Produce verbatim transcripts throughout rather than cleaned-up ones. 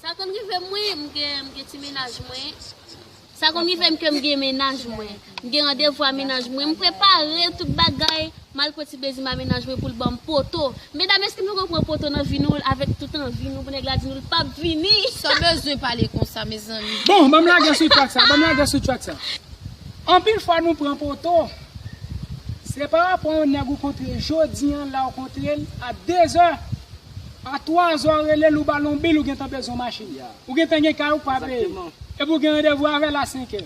Sa konn rive m, wi, m gen, m gen ti mennaj mwen. Sa konn rive m ke m gen mennaj mwen. M gen randevou a mennaj mwen. M prepare tout bagay. M al pran ti plezi m a mennaj mwen pou l ban m poto. Medam, èske nou konn pran poto nan vi nou avèk tout anvi nou pou nèg la di nou l p ap vini? Sa w bezwen pale konsa, mezanmi? Bon, ban m lage sou track sa. Ban m lage sou track sa. Anpil fwa nou pran poto. Se pa rapò yon nèg ou kontre jodi an la, ou kontre l a dezè. A twazè w rele l, ou ba l yon bil, ou gentan bezwen yon machin. Ou gentan gen kay ou pa peye. Epi w gen randevou avè l a senkè.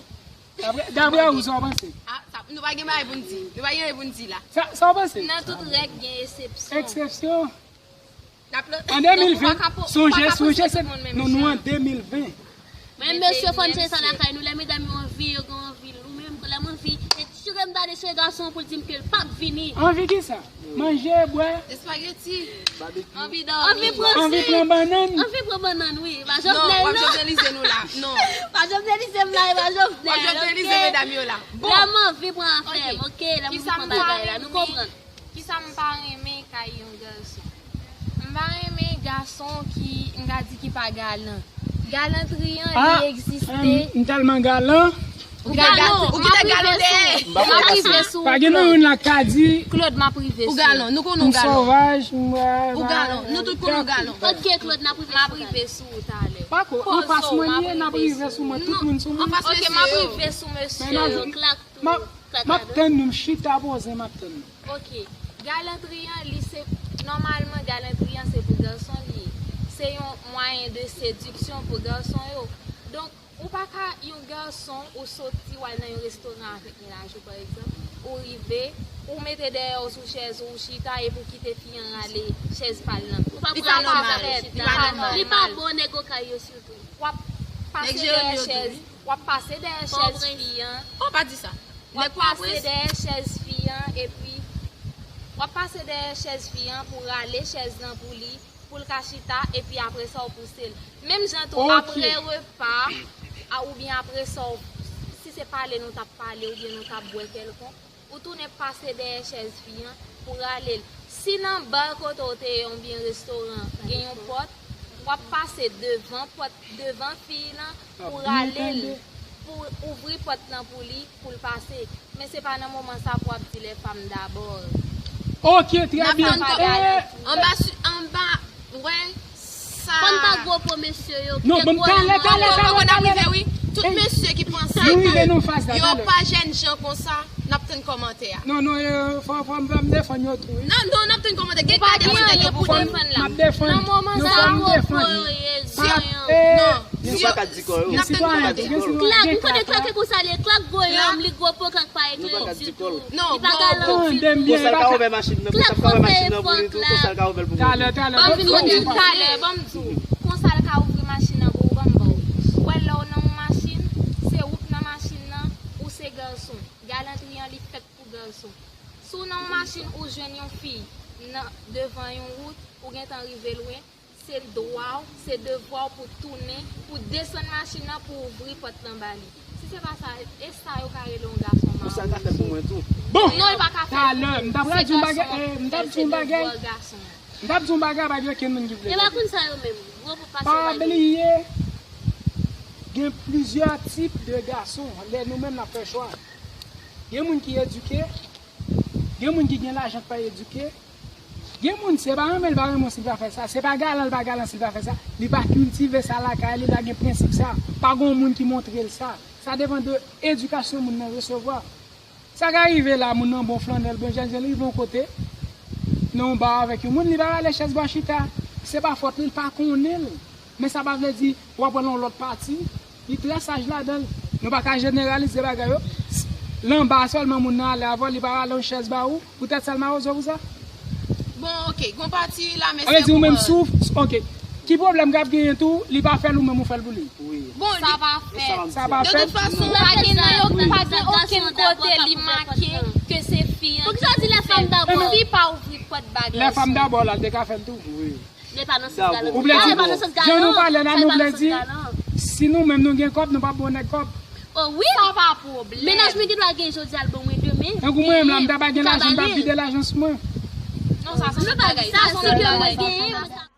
Dapre, dapre ou, sa w panse? Ah, sa, nou pa gen bagay pou n di. Nou pa gen anyen pou n di la. Sa, sa w panse? Nan tout règ gen eksepsyon. Eksepsyon. An de mil ven, sonje, sonje, se, nou, nou an de mil ven. Men mesye, fò n chanje sa lakay nou. Lè medam yo anvi, yo gen anvi. Ou menm, lè m anvi, e chire m gade chire gason pou l di m ke l p ap vini. Anvi ki sa? Manje, bwè. Espageti. Anvi dòmi. Anvi pran, anvi pran bannann. Anvi pran bannann, wi. Pa Jovenel, non. Jovenelize nou la. Non. Pa Jovenelize m la, e pa Jovenel, ok? Jovenelize medam yo la. Bon. Lè m anvi pran afè m, ok? Lè m anvi pran bagay la, nou konprann. Kisa m pa renmen kay yon gason? M pa renmen gason ki, m ka di ki pa galan. Galantriyan, li egziste. Ah, m, m tèlman galan. Ou galan, ou kite galan dèyè. M ap rive sou ou, Claude. Pa gen nou youn la k ka di Claude, m ap rive sou ou. Ou galan, nou konnen ou galan. M sovaj, m, ou galan, nou tout konnen ou galan. Ok, Claude, n ap rive sou ou. M ap rive sou ou talè. Pa ko, anfas mwen li ye, n ap rive sou mwen, tout moun sou mwen. Ok, m ap rive sou mesye yo, Claude. M ap, m ap tann nou, m chita poze, m ap tann nou. Ok. Galantriyan, li se, nòmalman, galantriyan se pou gason li ye. Se yon mwayen de sediksyon pou gason yo. Donk, ou pa ka, yon gason, ou soti, w al nan yon restoran avèk mennaj ou, pa egzanp, ou rive, ou mete dèyè w sou chèz ou, ou chita, epi w kite fi an rale chèz pa l nan. Li pa nòmal, li pa nòmal. Li pa bon, nèg okay yo sitou. W ap pase dèyè chèz, w ap pase dèyè chèz fi an. Oh, pa di sa. W ap pase dèyè chèz fi an, epi w ap pase dèyè chèz fi an pou rale chèz lan pou li, pou l ka chita, epi apre sa w pouse l. Menm jan tou, apre repa a, oubyen apre sa w, si se pale nou t ap pale, oubyen nou t ap bwè kèlkonk, ou tounen pase dèyè chèz fi an pou rale l. Si nan ba kote w te ye, oubyen restoran, gen yon pòt, w ap pase devan pòt, devan fi lan pou rale l, pou ouvri pòt lan pou li, pou l pase. Men se pa nan moman sa pou w ap di les femmes d'abord. Ok, trè byen. Anba, anba, wè, sa. Fò n pa gwo po mesye yo. Non, bon, talè, talè, talè, talè. Tout mesye ki panse ke yo pa jènjan konsa, n ap tann kòmantè a. Non, non, fò, fò m defann yo tou, wi. Non, non, n ap tann kòmantè. Gen kòmantè pou defann la. M ap defann. Nan moman sa, fò m defann. Non. Nou pa ka di kò yo. N ap tann kòmantè. Klak, ou konnen klak e konsa li ye. Klak gwo yonm, li gwo po, klak pa eklèsi ditou. Non, li pa galan. Tande m byen, e pa fè. Klak konseye fò klak. Talè, talè. Ban m di w, talè, ban m di w. Konsa l ka ouvri machin nan pou ou, ban m ba w. Ou wè lè w nan yon machin, se ou k nan machin nan, ou se gason. Galantriyan li fèt pou gason. Si w nan yon machin, ou jwenn yon fi nan, devan yon wout, ou gentan rive lwen, se dwa w, se devwa w pou tounen, pou desann machin nan, pou ouvri pòt lan ba li. Si se pa sa, e sa yo ka rele yon gason mawouzo. Bon, non, li pa ka fè. Talè, m t ap di yon bagay, eh, m t ap di yon bagay. M t ap di yon bagay, pa gen okenn moun ki vle. E pa konn sa yo menm. Gwo pou pase. Pa bliye, gen plizyè tip de gason. Lè nou menm n ap fè chwa. Gen moun ki edike, gen moun ki gen lajan k pa edike. Gen moun, se pa renmen l pa renmen w si l pa fè sa. Se pa galan l pa galan si l pa fè sa. Li pa kiltive sa lakay li, li pa gen prensip sa. Pa gen yon moun ki montre l sa. Sa depann de edikasyon moun nan resevwa. Sa ka rive la, moun nan bon flannèl, bon jènjan, li rive yon kote, nan yon ba avèk yon moun, li pa rale chèz ba w chita. Se pa fòt li, li pa konnen l. Men sa pa vle di w ap wè l yon lòt pati, li trè saj ladan l. Nou pa ka jeneralize bagay yo. L anba sèlman moun nan ale avè w, li pa rale yon chèz ba ou, poutèt sa l mawouzo pou sa. Bon, ok, gon pati la, men se pou, ou menm, ok. Ki pwoblèm k ap genyen tou, li pa fè l, ou menm ou fè l pou li? Wi. Bon, sa pa fèt. Sa pa fèt. De tout fason, pa gen nan yo, pa gen okenn kote li make ke se fi an ki pou fè l. Poukisa w di les femmes d'abord? Fi pa ouvri pòt bagay sou. Les femmes d'abord la, l te ka fè l tou. Wi. Men pa nan sans galan. Ou vle di, jan nou pale la, nou vle di, si nou menm nou gen kòb, nou p ap ba yon nèg kòb. Oh wi. Sa pa pwoblèm. Mennaj mwen gen dwa gen jodi a, l ban mwen demen. Tankou mwen menm la, m ta pa gen lajan, m p ap vide lajan sou mwen. Non, sa se yon lòt bagay. Sa se yon lòt bagay.